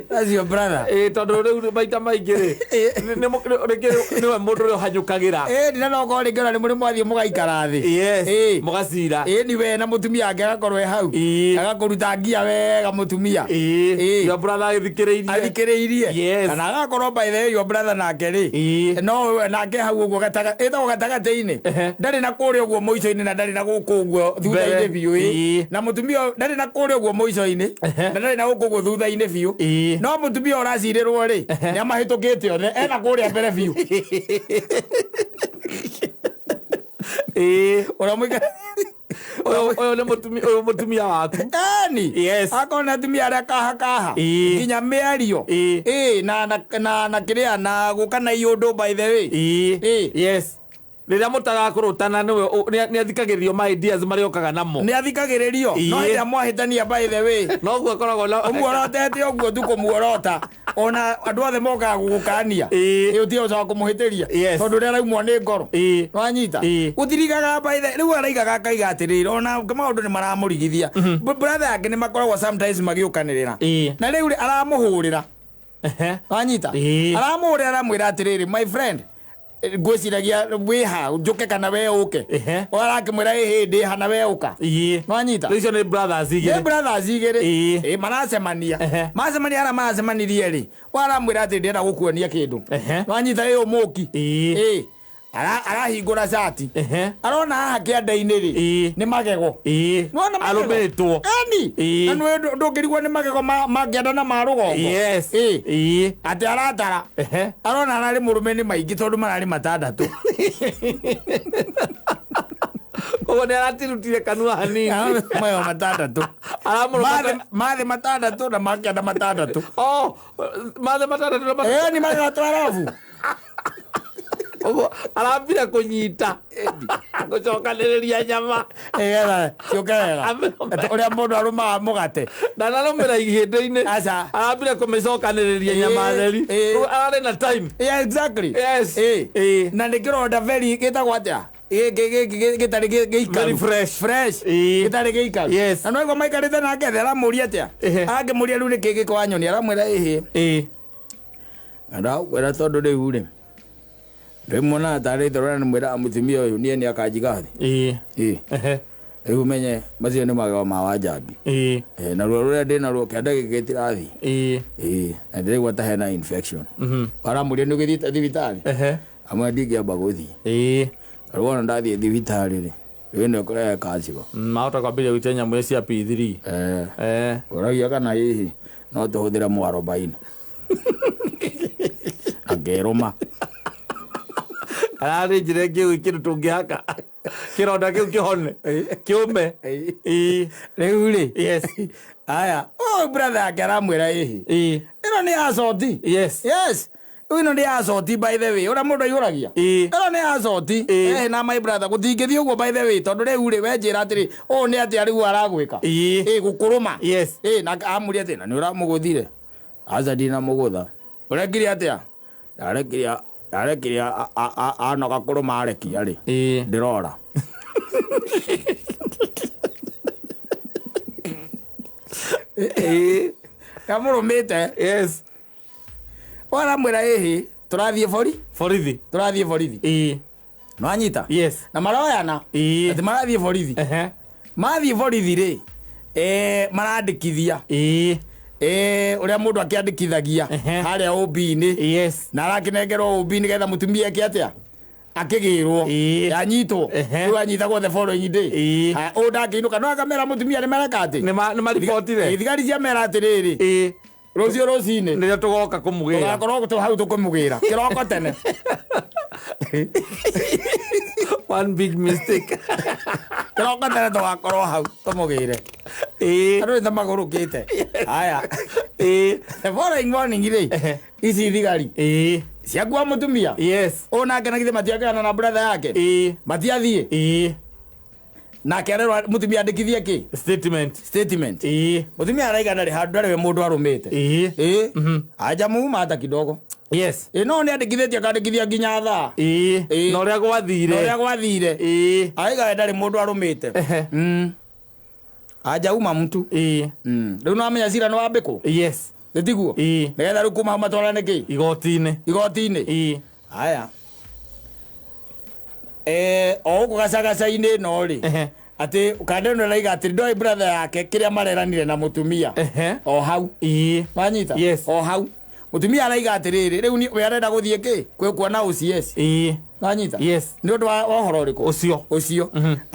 That's your brother. Ĩ, tondũ rĩu maita maingĩ rĩ, nĩwe mũndũ ũrĩa ũhanyũkagĩra. Ĩ, ndina no korwo rĩngĩ ona nĩ mũrĩ mwathiĩ mũgaikara thĩ. Mũgacira. Ĩ, ni we na mũtumia wake agakorwo e hau. Agakũruta ngia wega mũtumia. Your brother agĩthikĩrĩirie. Athikĩrĩirie. Kana agakorwo, by the way, your brother nake rĩ, no nake hau ũguo ĩtagwo gatagatĩ-inĩ. Ndarĩ na kũrĩa ũguo mũico-inĩ na ndarĩ na gũkũ ũguo thutha-inĩ Mbere. biũ ĩ. Na mũtumia ũyũ ndarĩ na kũrĩa ũguo mũico-inĩ na ndarĩ na gũkũ ũguo thutha-inĩ biũ. No mũtumia ũracirĩrwo rĩ, nĩ amahĩtũkĩte othe, ena kũrĩa mbere biũ. Ũrĩa mũika Ũyũ nĩ mũtumia, ũyũ mũtumia waku. Eni. Akorwo nĩ atumia arĩa kaha kaha. Nginya mĩario. Ĩ, na kĩrĩa na gũka na iũndũ, by the way. Yes, rĩrĩa mũtagakũrũtana nĩwe nĩ athikagĩrĩrio ma ideas marĩa okaga namo. Nĩ athikagĩrĩrio. No hĩndĩ ĩrĩa mwahĩtania, by the way, noguo akoragwo na ũmuorotete ũguo tu kũmuorota, ona andũ othe mokaga gũgũkania. Ĩ, ũtige ũcoka kũmũhĩtĩria tondũ ũrĩa araumwo nĩ ngoro. Wanyita? Gũtirigaga, by the rĩu araigaga akaiga atĩrĩrĩ, ona maũndũ nĩ maramũrigithia. Brother yake nĩ makoragwo sometimes magĩũkanĩrĩra. Na rĩu rĩ, aramũhũrĩra. Wanyita? Aramũhũrĩra, aramwĩra atĩrĩrĩ, "My friend, ngwĩciragia wĩha njũke kana we ũke." Arakĩmwĩra, "Ĩhĩ, ndĩha na we ũka." Nwanyita? Rĩu icio nĩ brothers nĩ igĩrĩ. Brothers igĩrĩ. Ĩ, maracemania. Macemania harĩa maracemanirie rĩ, waramwĩra atĩ ndĩrenda gũkuonia kĩndũ. Nwanyita? Ĩ, ũmũki. Ĩ, arahingũra cati, arona haha kĩanda-inĩ rĩ, nĩ magego. Nĩwona magego? Arũmĩtwo. Eni. Na nĩ ndũngĩrigwo nĩ magego ma kĩanda na ma rũgongo. Ĩ. Atĩ aratara, arona ararĩ mũrũme nĩ maingĩ tondũ mararĩ matandatũ. Koguo nĩ aratirutire kanua hanini. Magego matandatũ. Aramũrũma. Mathĩ matandatũ na makĩanda matandatũ. Oh, mathe matandatũ na Ĩ, ni magego 12. Koguo arambire kũnyita gũcokanĩrĩria nyama. Ĩgetha ciũke wega. Ũrĩa mũndũ arũmaga mũgate. Ndanarũmĩra ihĩndĩ-inĩ. Aca. Arambire kũmĩcokanĩrĩria nyama theri. Rĩu ararĩ na time. Yeah, exactly. Yes. Na nĩ kĩronda very gĩtagwo atĩa, gĩkĩ gĩtarĩ gĩikaru. Very fresh. Fresh. Gĩtarĩ gĩikaru. Na no igua maikarĩte nake thĩ, aramũria atĩa, akĩmũria rĩu nĩkĩ gĩko wanyoni, aramwĩra, "Ĩhĩ, ndakwĩra tondũ rĩu rĩ ndĩmuonaga tarĩ toro na nĩmwĩraga mũtumia ũyũ niĩ nĩ akanjiga thĩ." Ĩ. Rĩu menye macio nĩ magego ma Wanjambi. Ĩ, na ruo rũrĩa ndĩ naruo kĩanda gĩkĩ gĩtirathiĩ. Ĩ, na ndĩraigua ta hena infection. Aramũria, "Nĩ ũgĩthiĩte thibitarĩ?" Amwe, "Ndingĩamba gũthiĩ." Rĩu wona ndathiĩ thibitarĩ rĩ, Ĩno ĩkũrehe kacigo. Mahota kwambĩrĩria gũitia nyamũ cia P3. Eh. Eh. Ũragia kana hihi no tũhũthĩre mwarobaini. Angĩrũma. Ararĩ njĩra ĩngĩ kĩndũ tũngĩhaka kĩronda kĩu kĩhone kĩũme. Ĩĩ. Rĩu rĩ. Yes. Aya, ũyũ brother yake aramwĩra hihi. Ĩĩ. Ĩno nĩ ya coti. Yes. Yes. Ĩno nĩ ya coti by the way. Ũrĩa mũndũ aihũragia. Ĩĩ. Ĩno nĩ ya coti. Ĩĩ. Eh, na my brother gũtingĩthiĩ ũguo by the way tondũ rĩu rĩ we njĩra atĩrĩ ũũ nĩ atĩa rĩu aragwĩka. Ĩĩ. Ĩĩ gũkũrũma. Yes. Ĩĩ na amũria atĩ na nĩ ũramũgũthire. Aca ndinamũgũtha. Ũrekire atĩa? Ndarekirie ndarekirie anoga kũrũma arekia rĩ. Ĩĩ. Ndĩrora. Ĩĩ. Kamũrũmĩte. Yes. Waramwĩra ĩhĩ tũrathiĩ bori Borithi. tũrathiĩ borithi. Ĩĩ. Nĩwanyita? Yes. Na maroyana. Ĩĩ. Atĩ marathiĩ borithi. Ehe. Mathiĩ borithi rĩ marandĩkithia Ĩĩ. ũrĩa mũndũ akĩandĩkithagia Ehe. harĩa OB-inĩ Yes. na arakĩnengerwo OB nĩgetha mũtumia eke atĩa akĩgĩrwo Ĩĩ. yanyitwo Ehe. rĩu anyitagwo the following day. Ĩĩ. Haya, ũyũ ndangĩinũka no akamera mũtumia nĩ mareka atĩ Nĩ maribotire. Ĩ, thigari ciamera atĩrĩrĩ Ĩĩ. rũciũ rũcinĩ Nĩrĩo tũgoka kũmũgĩra. tũgakorwo hau tũkũmũgĩra kĩroko tene. One big mistake. Kĩroko tene tũgakorwo hau tũmũgĩre. Ĩĩ. Andũ nĩ ta magũrũkĩte. Haya. Ĩĩ. The following morning rĩ Ehe. ici thigari Ĩĩ. ciakua mũtumia. Yes. Ũyũ nake na githĩ matiakĩgana na brother yake. Ĩĩ. Matiathiĩ. Ĩĩ. Nake arerwo mũtumia andĩkithie kĩ? Statement. Statement. Ĩĩ. Mũtumia araiga ndarĩ handũ ndarĩ we mũndũ arũmĩte. Ĩĩ. Ĩĩ. Anja muma hata kidogo. Yes. Ĩĩ no nĩ andĩkithĩtie akandĩkithia nginya thaa. Ĩĩ. Ĩĩ. Na ũrĩa gwathire. Na ũrĩa gwathire. Ĩĩ. Araiga we ndarĩ mũndũ arũmĩte. Ehe. Anja uma mtu. Ĩĩ. Rĩu nĩwamenya cira nĩwambĩkwo? Yes. Nĩtiguo? Ĩĩ. Nĩgetha rĩu kuma hau matwarane kĩ? Igoti-inĩ. Igoti-inĩ. Ĩĩ. Haya. O gũkũ gacagaca-inĩ ĩno rĩ Ehe. atĩ kanda ĩno ĩraiga atĩ ndoĩ brother yake kĩrĩa mareranire na mũtumia Ehe. o hau. Ĩĩ. Wanyita? Yes. O hau. Mũtumia araiga atĩrĩrĩ rĩu we arenda gũthiĩ kĩ kwĩ kuona OCS. Ĩĩ. Wanyita? Yes. Nĩ ũndũ wa ũhoro ũrĩkũ? Ũcio. Ũcio.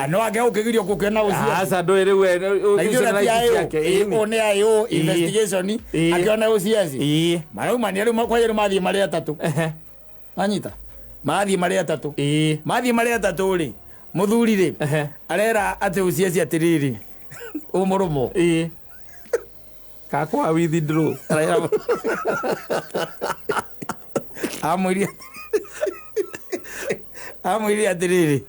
No ake ũkĩgirio gũkĩona OCS. Aca ndũĩ rĩu we Na ithuĩ ũcio na nĩ ti right IO. ciake. Ĩĩ. Ĩĩ, nĩ IO Ĩĩ. investigation Ĩĩ. akĩona OCS. Ĩĩ. Maraumania rĩu kwanja rĩu mathiĩ marĩ atatũ. Ehe. Wanyita? Marathiĩ marĩ atatũ. Ĩĩ. Mathiĩ marĩ atatũ rĩ mũthuri rĩ Ehe. arera atĩ OCS atĩrĩrĩ ũmũrũmwo. Ĩĩ. Kakwa withdraw. Arera amwĩrire amwĩrire atĩrĩrĩ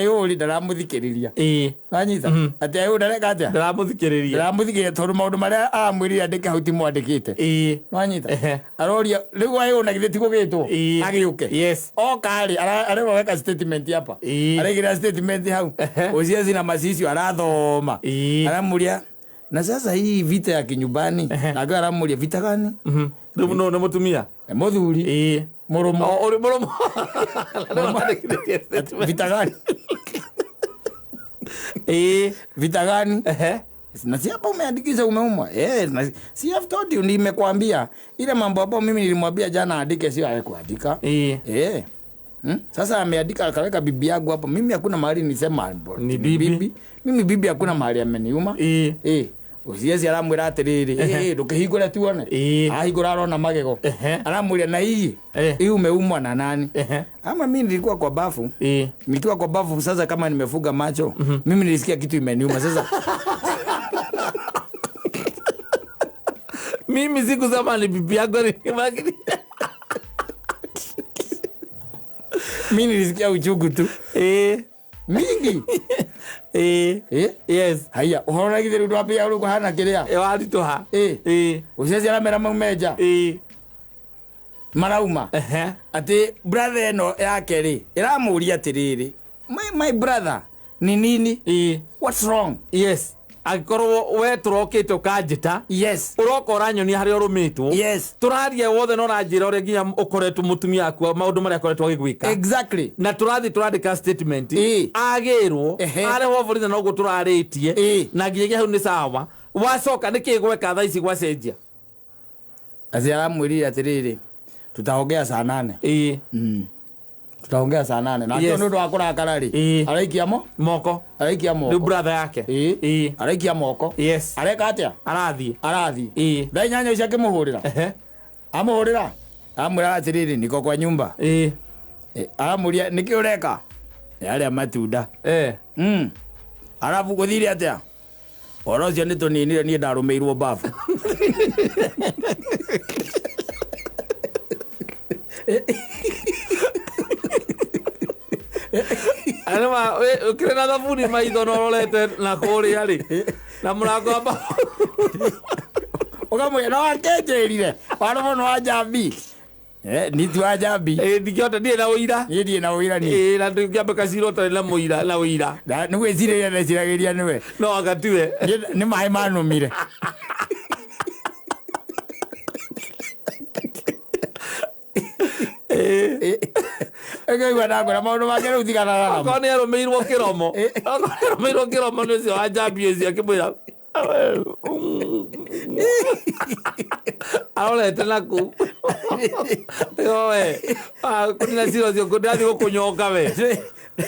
IO rĩ ndaramũthikĩrĩria. Ĩĩ. Wanyita? Atĩ IO ndareka atĩa? Ndaramũthikĩrĩria. Ndaramũthikĩrĩria tondũ maũndũ marĩa aramwĩrire andĩke hau ti mwandĩkĩte. Ĩĩ. Wanyita? Ehe. Aroria rĩu IO na githĩ ti gũgĩtwo? Ĩĩ. Agĩũke. Yes. Oka rĩ arerwo weka statement hapa. Ĩĩ. Araigĩrĩra statement hau. Ehe. OCS na macicio arathoma. Ĩĩ. Aramũria na sasa hii vita ya kinyumbani. Ehe. Nake aramũria vita gani? Rĩu no nĩ mũtumia. Nĩ mũthuri. Ĩĩ. Mũrũmo. O ũrĩ mũrũmo. Nĩwandĩkithĩtie statement. Vita gani? Ĩĩ. Vita gani? Ehe. Na si hapa umeandikisha umeumwa. Na si I've told you nimekwambia ile mambo ambayo mimi nilimwambia jana andike sio hakuandika. Ĩĩ. Sasa ameandika akaweka bibi yangu hapo. Mimi hakuna mahali nisema Ni bibi. Mimi bibi hakuna mahali ameniuma. Ĩĩ. Ucieci aramwĩra atĩrĩrĩ ndũkĩhingũre tuone. Ĩĩ. Ahingũra arona magego. Ehe. Aramwĩra na hii Eh. hii umeumwa na nani? Ehe. Ama mimi nilikuwa kwa bafu. Ĩĩ. Nikiwa kwa bafu sasa kama nimefuga macho, mimi nilisikia kitu imeniuma sasa. Mimi sikusema ni bibi yako ni Mimi nilisikia uchungu tu. Ĩĩ. Mingi. Ĩĩ. Yes. Haya, ũhoro na githĩ rĩu ndwambia rĩu kũhana kĩrĩa. Ĩ waritũha. Ĩĩ. Ĩĩ. Ũcieci aramera maume nja. Ĩĩ. Marauma. Ehe. Atĩ brother ĩno yake rĩ ĩramũria atĩrĩrĩ my brother ni nini? Ĩĩ. What's wrong? Yes. Angĩkorwo we tũrokĩte ũkanjĩta Yes. ũroka ũranyonia harĩa ũrũmĩtwo Yes. tũraria wothe na ũranjĩra ũrĩa nginya ũkoretwo mũtumia waku maũndũ marĩa akoretwo agĩgwĩka Exactly. na tũrathiĩ tũrandĩka statement Ĩĩ. agĩrwo Ehe. arehwo borithi na ũguo tũrarĩtie Ĩĩ. na nginyagia hau nĩ sawa wacoka nĩkĩ gweka thaa ici gwacenjia Atĩ aramwĩrire atĩrĩrĩ tutaongea saa 8. Ĩĩ. Tutaongea saa 8 na Yes. nĩ ũndũ wa kũrakara rĩ, Ĩĩ. araikia mo Moko. Araikia Rĩu moko. brother yake. Ĩĩ. Ĩĩ. Araikia moko. Yes. Areka atĩa? Arathiĩ. Arathiĩ. Ĩĩ. Thaa 8 icio akĩmũhũrĩra. Amũhũrĩra, amwĩra atĩrĩrĩ, niko kwa nyumba. Ĩĩ. Aramũria nĩkĩ ũreka? Yarĩa matunda. Eh. Arabu gũthire atĩa? Ũhoro ũcio nĩ tũninire, niĩ ndarũmĩirwo babu. Anema ũkĩrĩ na thabuni maitho na ũrorete na kũrĩa rĩ na mũrango wa babu. Ũkamwĩra no akenjĩrire warũmwo nĩ wa njambi. Nitu wa njambi. Ĩĩ, ndingĩhota, ndirĩ na ũira. Niĩ ndirĩ na ũira niĩ. Ĩĩ, na ndingĩambĩka cira ũtarĩ na mũira na ũira. Nĩ gwĩcirĩria ndeciragĩria nĩwe. No anga tiwe. Niĩ nĩ maĩ manũmire. Ĩkaigua ndakwĩra maũndũ make rĩu tiganaga namo. Okorwo nĩ arũmĩirwo kĩromo, okorwo nĩ arũmĩirwo kĩromo nĩ ũcio wa njambi ũcio akĩmwĩra arorete naku we kũnina cira ũcio ndĩrathiĩ gũkũnyonga we.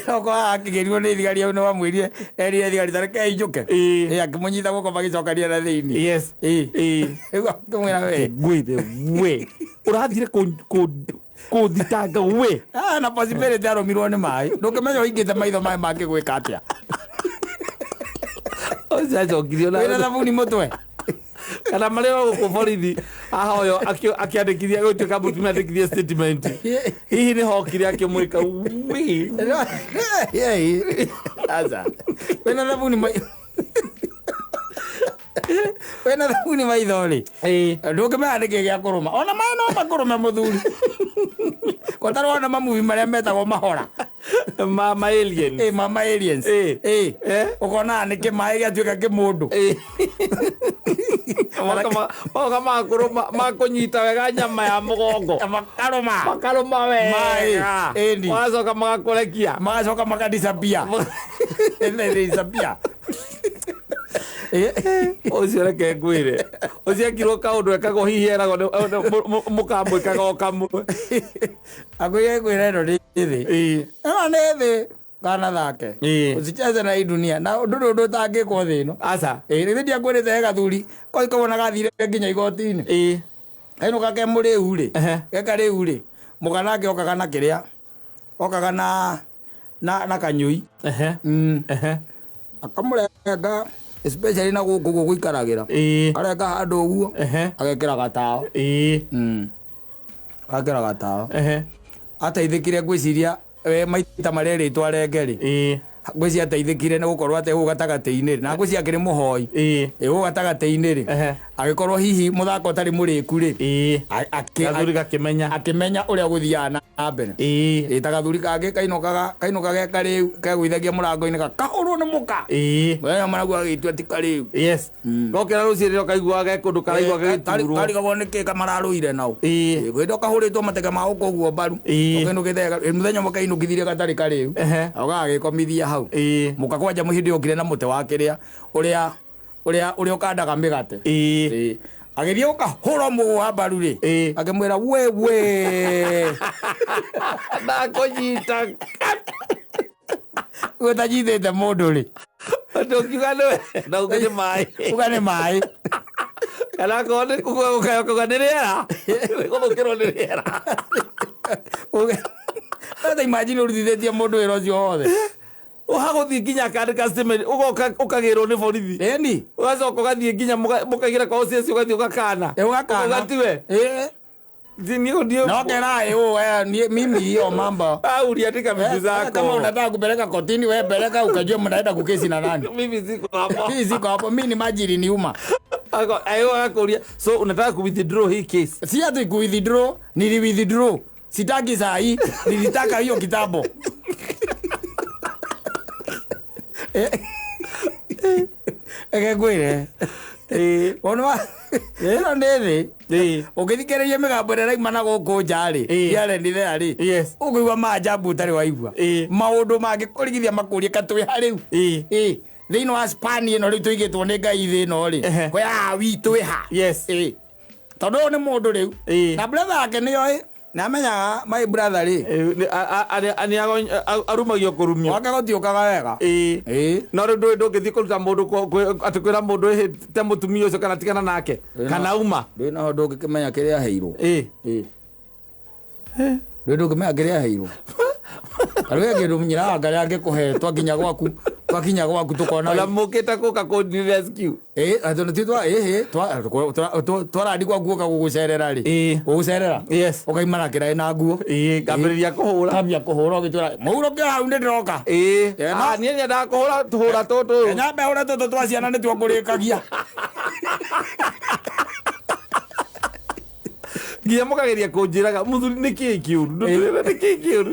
Okorwo akĩgerirwo nĩ thigari au nĩ wamwĩrire, erire thigari ta reke injũke. Ĩĩ. Ĩ, akĩmũnyita guoko magĩcokania na thĩinĩ. Yes. Ĩĩ. Ĩĩ. Rĩu akĩmwĩra we. Ngwĩre we ũrathire kũthitanga we. Ah, na possibility arũmirwo nĩ maĩ, ndũngĩmenya ũingĩte maitho maĩ mangĩgwĩka atĩa. Ũcio acokirio Wĩna na thabuni mũtwe. Kana marĩa gũkũ borithi ahoyo akĩandĩkithia gũtuĩka mũtumia andĩkithie statement, hihi nĩ hokire akĩmwĩka wi. Aca, wĩna thabuni wĩna thabuni maitho rĩ, Ĩĩ. ndũngĩmenya nĩkĩ gĩa kũrũma, ona maĩ no makũrũme mũthuri kotarwo ona mamuvi marĩa metagwo mahora. Ma alien. Ĩ, mama aliens. Ĩ. Ĩ. Eh? Ũkona nĩkĩ maĩ gĩatuĩka kĩmũndũ. Ĩĩ. Moka makũrũma makũnyita wega nyama ya mũgongo. Makarũma. Makarũma wega. Maĩ, ĩni. Magacoka magakũrekia. Magacoka makadisappear. They disappear. Ũcio reke ngwĩre ũcio ekirwo kaũndũ ekagwo hihi eragwo mũkamwĩkaga o kamwe. Akwĩre kwĩra ĩno nĩ thĩ. Ĩĩ. Ĩno nĩ thĩ kana thake. Ĩĩ. Usicheze na hii dunia na ndũrĩ ũndũ ũtangĩkwo thĩ ĩno. Aca. Ĩ, rĩrĩ ndiakwĩrĩte he gathuri kobona gathire nginya igoti-inĩ. Ĩĩ. Kainũka ke mũrĩu rĩ, Ehe. geka rĩu rĩ, mũganake okaga na kĩrĩa, okaga na kanyũi. Ehe. Ehe. Akamũrenga especially na gũkũ ũguo gũikaragĩra. Ĩĩ. Karenga handũ ũguo, Ehe. agekĩra gatawa. Ĩĩ. Agekĩra gatawa. Ehe. Ateithĩkire ngwĩciria we maita marĩa erĩtwo arenge rĩ, Ĩĩ. ngwĩciria ateithĩkire nĩ gũkorwo atĩ hau gatagatĩ-inĩ rĩ, na ngwĩciria akĩrĩ mũhoi. Ĩĩ. Ĩ, hau gatagatĩ-inĩ rĩ, Ehe. agĩkorwo hihi mũthako ũtarĩ mũrĩku rĩ, Ĩĩ. Gathuri gakĩmenya. akĩmenya ũrĩa gũthiaga na mbere. Ĩĩ. Ĩ, ta gathuri kangĩ kainũkaga ge karĩu kegũithagia mũrango-inĩ gakahũrwo nĩ mũka. Ĩĩ. Mũthenya ũmwe naguo agĩtua ti karĩu. Yes. Gokĩra rũciinĩ ũkaigua ge kũndũ karaigua gagĩturwo. Karigagwo nĩkĩ kamararũire nao. Ĩĩ. Ĩ, kwĩnda kahũrĩtwo mateke ma gũkũ ũguo mbaru. Ĩĩ. Ũkainũkĩte mũthenya ũmwe kainũkithirie gatarĩ karĩu. Ehe. Ũgagĩkomithia hau. Ĩĩ. Mũka kwanja mũhĩndĩ okire na mũtĩ wa kĩrĩa ũrĩa ũrĩa ũrĩa ũkandaga mĩgate. Ĩĩ. Ĩĩ. Agĩthiĩ gũkahũra mũgũ wa mbaru rĩ, Ĩĩ. akĩmwĩra wewe Ndakũnyita. ũtanyitĩte mũndũ rĩ, Ndũngiuga nĩwe na ũngĩ nĩ maĩ. uga nĩ maĩ. Kana akorwo nĩ kũgayũkauga nĩ rĩera. Gũthũkĩrwo nĩ rĩera. Sasa imagine ũrutithĩtie mũndũ wĩra ũcio wothe. Ũhagũthiĩ nginya akandĩka statement ũgoka ũkagĩrwo nĩ borithi. Ĩni. Ũgacoka ũgathiĩ nginya mũkaigĩra kwa OCS ũgathiĩ ũgakana. Ĩ, ũgakana. Ũkauga tiwe. Ĩ. Niĩ niĩ. Na ũkera ĩ, ũũ, mimi hiyo mambo. Ah, uliandika vitu Kama zako. unataka kupeleka kotini wewe peleka, ukajua mnaenda kukesi na nani. Mimi siko hapo. Mimi siko hapo, mimi ni maji iliniuma. Ayo akakũria so unataka ku withdraw hii case. Si ati ku withdraw, nili withdraw. Sitaki saa hii, nilitaka hiyo kitambo. Eke ngwĩre. Ĩĩ. Ona ĩno nĩ thĩ. Ĩĩ. Ũngĩthikĩrĩria mĩgambo ĩrĩa ĩrauma na gũkũ nja rĩ, Ĩĩ. here and there rĩ, Yes. ũkũigua maajabu ũtarĩ waigua. Ĩĩ. Maũndũ mangĩkũrigithia makũrie ka twĩ ha rĩu. Ĩĩ. Ĩĩ. Thĩinĩ wa span ĩno rĩu tũigĩtwo nĩ Ngai thĩ ĩno rĩ, Ehe. where are we, twĩ ha? Yes. Ĩĩ. Tondũ ũyũ nĩ mũndũ rĩu. Ĩĩ. Na brother yake nĩoĩ. Namenyaga my brother rĩ. Ĩ, arumagio kũrumio. Gwake gũtiũkaga wega. Ĩ. Ĩ. No rĩu ndũĩ ndũngĩthiĩ kũruta mũndũ atĩ kwĩra mũndũ ĩhĩ te mũtumia ũcio kana tigana nake kana uma. Ndũĩ naho ndũngĩkĩmenya kĩrĩa aheirwo. Ĩ. Ĩ. Ndũĩ ndũngĩmenya kĩrĩa aheirwo. Karĩ we kĩndũ nyina ngarĩa angĩkũhe twakinya gwaku tũkona. Ona mũkĩte gũka kũni rescue. Ĩ, atĩ nĩ twa ĩhĩ twarandi gwaku ũka gũgũcerera rĩ. Ĩ. Gũgũcerera. Yes. Ũkaimana kĩraĩ na nguo. Ĩ, ngambĩrĩria kũhũra. Kambia kũhũra ũgĩtwĩra mũhurũke hau nĩ ndĩroka. Ĩ. Ĩ, Ah, niĩ nyendaga kũhũra tũhũra tũtũ. Nyambe hũre tũtũ twa ciana nĩtuo ngũrĩkagia. Nginya mũkageria kũnjĩraga mũthuri nĩ kĩĩ kĩũru, ndũtwĩre nĩ kĩĩ kĩũru,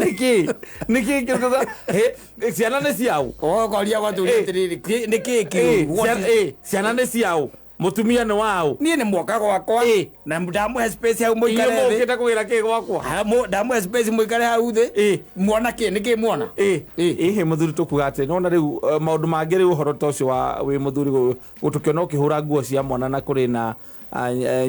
nĩ kĩĩ nĩ kĩĩ kĩũru. Hĩ, ciana nĩ ciaũ? Ũkoria gwatũria Ĩ. atĩrĩrĩ, nĩ kĩĩ Ĩ, kĩũru? ĩ, ciana nĩ ciaũ, mũtumia nĩ waũ? Niĩ nĩ mwoka gwakwa Ĩ. na ndamũhe space hau Inyuĩ mũikare thĩ. mũkĩte kũgĩra kĩĩ gwakwa? Ha, ndamũhe space mũikare hau thĩ. Ĩ. Muona kĩ nĩ kĩ muona? Ĩ. Ĩ. Ĩhĩ mũthuri, tũkuga atĩ nona rĩu maũndũ mangĩ rĩu ũhoro ta ũcio wa wĩ mũthuri gũtũkĩona ũkĩhũra nguo cia mwana na kũrĩ na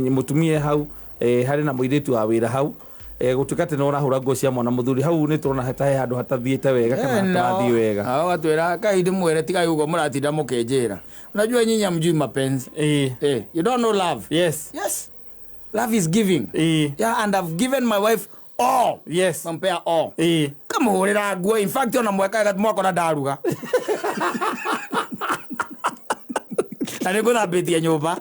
mũtumia hau, harĩ na mũirĩtu wa wĩra hau, gũtuĩka atĩ nĩ ũrahũra nguo cia mwana mũthuri, hau nĩ tũrona ta he handũ hatathiĩte wega kana hatarathiĩ wega. Ũgatwĩra kai ndĩmwĩre tigai ũguo mũratinda mũkĩnjĩra. Unajua nyinyi hamjui mapenzi. Ĩ. You don't know love. Yes. Yes. Love is giving. Ĩ. Yeah, and I've given my wife all. Yes. Nampea all. Ĩ. Kamũhũrĩra nguo, in fact ona mweka mwakora ndaruga. Na nĩ ngũthambĩtie nyũmba.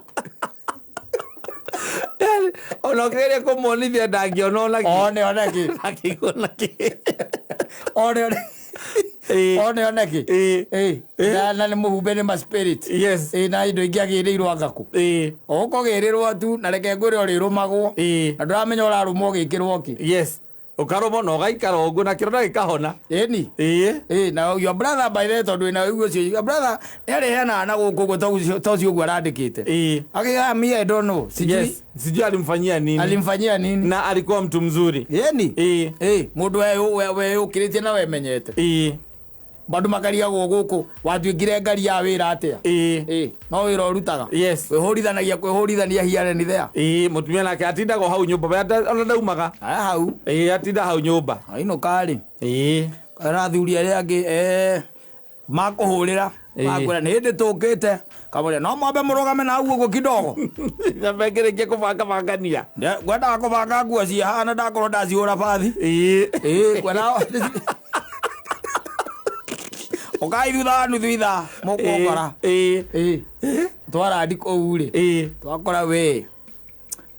Ona ũkĩgeria kũmuonithia ndangĩona ona kĩ. One one kĩ. Ndangĩona ona kĩ. One one. Ĩ. One one kĩ. Ĩ. Ĩ. Na nĩ mũhumbe nĩ ma spirit. Yes. Ĩ, na indo ingĩ agĩrĩirwo anga kũ. Ĩ. Ũkũgĩrĩrwo tu na reke ngwĩre ũrĩrũmagwo. Ĩ. Na ndũramenya ũrarũmwo ũgĩkĩrwo kĩ. Yes, ũkarũmwo na ũgaikara ũguo na kĩronda gĩkahona. Ĩni. Ĩ. Ĩ, na your brother by the way, tondũ wĩna ũguo ũcio your brother nĩ arĩheanaga na gũkũ ũguo ta ũcio ũguo arandĩkĩte. Ĩ. Akiga mi I don't know. Sijui Yes, sijui alimfanyia nini. Alimfanyia nini. Na alikuwa mtu mzuri. Ĩni. Ĩ. Ĩ, mũndũ weyũkĩrĩtie na wemenyete. Ĩ. Bandũ makarigagwo gũkũ watuĩkire ngari ya wĩra atĩa. Ĩ. Ĩ, no wĩra ũrutaga. Yes. Kwĩhũrithanagia kwĩhũrithania here and there. Ĩ, mũtumia nake atindaga o hau nyũmba we ona ndaumaga. Aya hau. Ĩ, atinda hau nyũmba. Ainũka rĩ. Ĩ. Kana athuri arĩa angĩ makũhũrĩra. Ĩ. Makwĩra nĩ hĩndĩ tũkĩte. Kamũria no mwambe mũrũgame na hau ũguo kidogo. Nyambe ngĩrĩkie kũbangabangania. Ngwendaga kũbanga nguo ciahana ndakorwo ndacihũra bathi. Ĩ. Ĩ, ngwendaga ũkai thutha wa nuthu ithaa mũkũngora. Ĩ. Ĩ. Twarandi kũu rĩ. Ĩ. Twakora we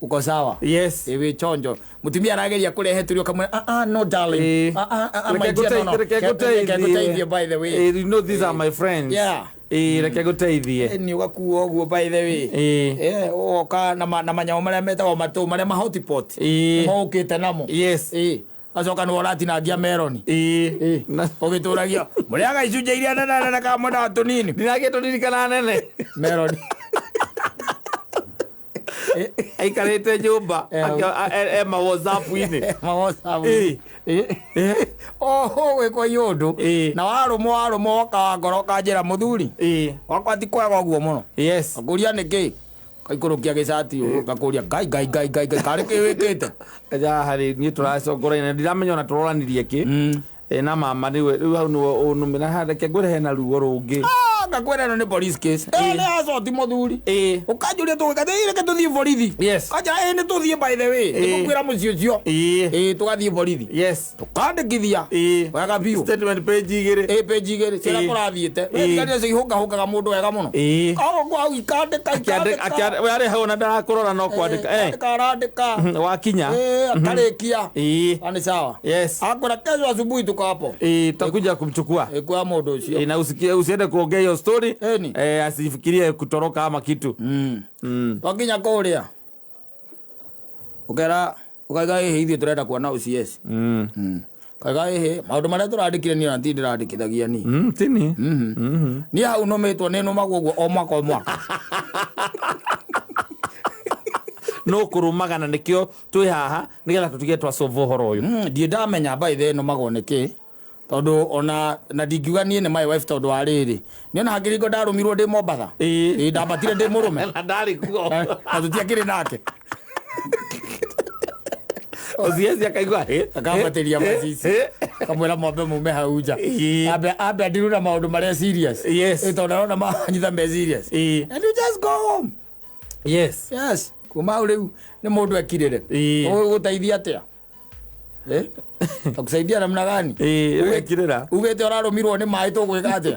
uko sawa. Yes. Ĩ, wĩ chonjo. Mũtumia arageria kũrehe tũrio kamwĩra ah ah no darling. Ĩ. Ah ah ah my Reke dear, no, no. reke Reke ngũteithie by the way. Ĩ, you know these are my friends. Yeah. Ĩ, reke ngũteithie. Nĩ ũgakuo ũguo by the way. Ĩ. Eh, ũgoka na manyamũ marĩa metagwo matũ marĩa ma hotpot. Ĩ. Mokĩte namo. Yes. Ĩ. Acoka nĩwe ũratinangia meroni. Ĩ. Ĩ. Na- Ũgĩtũragia mũrĩaga icunjĩ iria nene nene kana mwendaga tũnini. Ndinakĩtwo ndirikana nene. Meroni. Aikarĩte nyũmba Eh, e ma WhatsApp-inĩ. Ma WhatsApp. Ĩ. Ĩ. Oho gwĩkwo i ũndũ. Ĩ. Na warũmwo warũmwo woka wa ngoro ũkanjĩra mũthuri. Ĩ. Wakwa ti kwega ũguo mũno. Yes. Ngakũria nĩkĩ? Ngaikũrũkia gĩcati ũguo ngakũria ngai ngai ngai ngai ngai karĩ kĩ wĩkĩte? Kaja harĩ niĩ tũracongoraine ndiramenya ona tũroranirie kĩ. Ĩ, na mama nĩwe rĩu hau nĩwe ũnũmĩra reke ngwĩre hena ruo rũngĩ. Ah, ngakwĩra ĩno nĩ police case. Ĩyo nĩ assault mũthuri. Ĩ. Ũkanjũria tũgĩka ĩ reke tũthiĩ borithi. Yes. Kanja ĩ nĩ tũthiĩ by the way. Ĩ. Nĩngũkwĩra mũciĩ ũcio. Ĩ. Ĩ, tũgathiĩ borithi. Yes. Tũkandĩkithia. Ĩ. Wega biũ. Statement page igĩrĩ. Ĩ, page igĩrĩ ciĩra Ĩ. kũrathiĩte. Ĩ. Thigari icio ihũngahũngaga mũndũ wega mũno. Ĩ. Koguo hau ikandĩka ikandĩka. We arĩ hau ona ndarakũrora no kwandĩka. Eh. Andĩka arandĩka. Wakinya. Ĩ, akarĩkia. Ĩ. Ah, nĩ sawa. Yes. Akwĩra kesho asubuhi tuko hapo. Ĩ, tutakuja kumchukua. Ĩ, kwa mũndũ ũcio. Ĩ, na usikie usiende kuongea hiyo story. Eni. Eh, asifikirie kutoroka ama kitu. Twakinya kũrĩa ũkera ũkaiga ĩhĩ ithuĩ tũrenda kuona OCS. Kaiga ĩhĩ maũndũ marĩa tũrandĩkire niĩ ona ti ndĩrandĩkithagia niĩ. Tini. Niĩ hau nũmĩtwo nĩ nũmagwo ũguo o mwaka o mwaka. No kũrũmaga na nĩkĩo twĩ haha nĩgetha tũtige twasolve ũhoro ũyũ. Ndiĩ ndamenya by the way nũmagwo nĩkĩ tondũ ona na ndingiuga niĩ nĩ my wife tondũ wa rĩrĩ niĩ ona hakĩringo ndarũmirwo ndĩ Mombatha. Ĩ. Ĩ, ndambatire ndĩ mũrũme. Na ndarĩ kuo. Na tũtiakĩrĩ nake. OCS akaigua "Hĩ, Akambatĩria hĩ, macici. hĩ." Kamwĩra mwambe mume hau nja. Ĩĩ. Ambe andiru na maũndũ marĩa serious. Yes. Ĩ, tondũ arona manyita me serious. Ĩĩ. And you just go home. Yes. Yes. Kuma hau rĩu nĩ mũndũ ekirĩre. Ĩĩ. Ũgũteithia atĩa? Eh? Takusaidia namna gani? Ĩĩ, ũgekirĩra. Ugĩte ũrarũmirwo nĩ maĩ tũgwĩka atĩa?